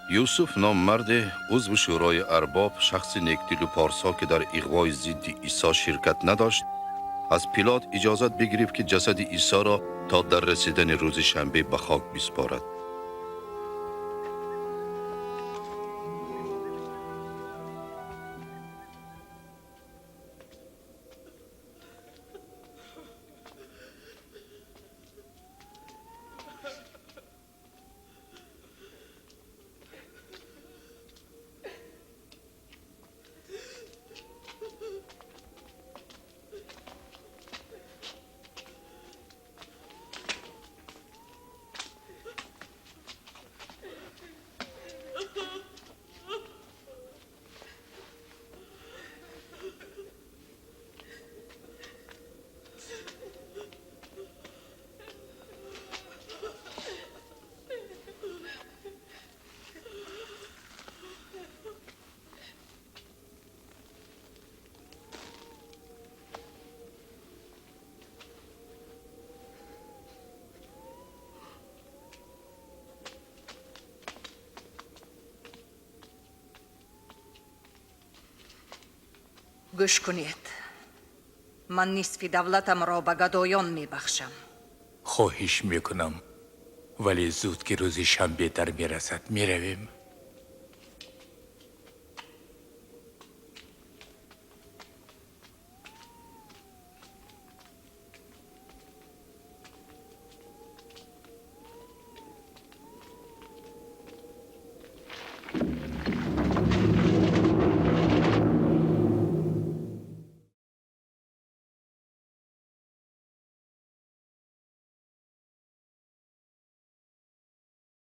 Юсуф ном марде, узви шӯрои арбоб, шахси некдилу порсо, ки дар иғвои зидди Исо ширкат надошт, аз Пилот иҷозат бигирифт, ки ҷасади Исоро то дар расидани рӯзи шанбе ба хок биспорад. Гӯш кунед, ман нисфи давлатамро ба гадоён мебахшам. Хоҳиш мекунам, вале зуд, ки рӯзи шанбе дар мерасад, меравем.